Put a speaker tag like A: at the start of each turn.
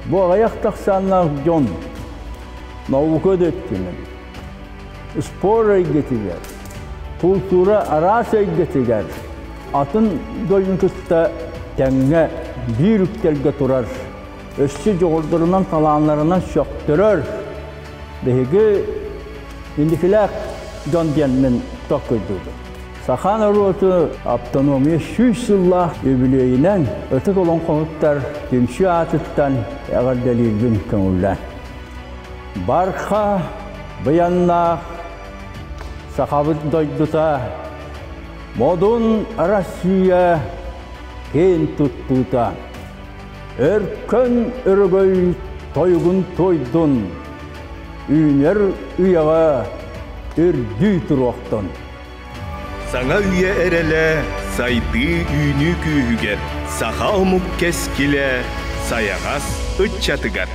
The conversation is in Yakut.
A: Бу аҕыйах тахсааннаах дьон наука да өттүнэн, спорт эйгэтигэр, култуура араас эйгэтигэр атын дойдуну кытта тэҥҥэ биир үктэлгэ турар, өссө дьоҕурдарынан, талааннарынан сөхтөрөр биһиги инникилээх дьон диэн мин токкуйдуубун. Саха норуоту автономия 100 сыллаах үбүлүөйүнэн ытык олоҥхоһуттар түмсүү аатыттан эҕэрдэлиирбин көҥүллээн. Барха быйаннаах Сахабыт дойдута, модун Россия киэн туттуута, өркөн өрөгөй тойугун туойдун, үүнэр үйэҕэ үрдүү туруохтун.
B: Саҥа үйэ эрэлэ сайдыы үүнүү күүһүгэр, саха омук кэскилэ сайаҕас ыччатыгар.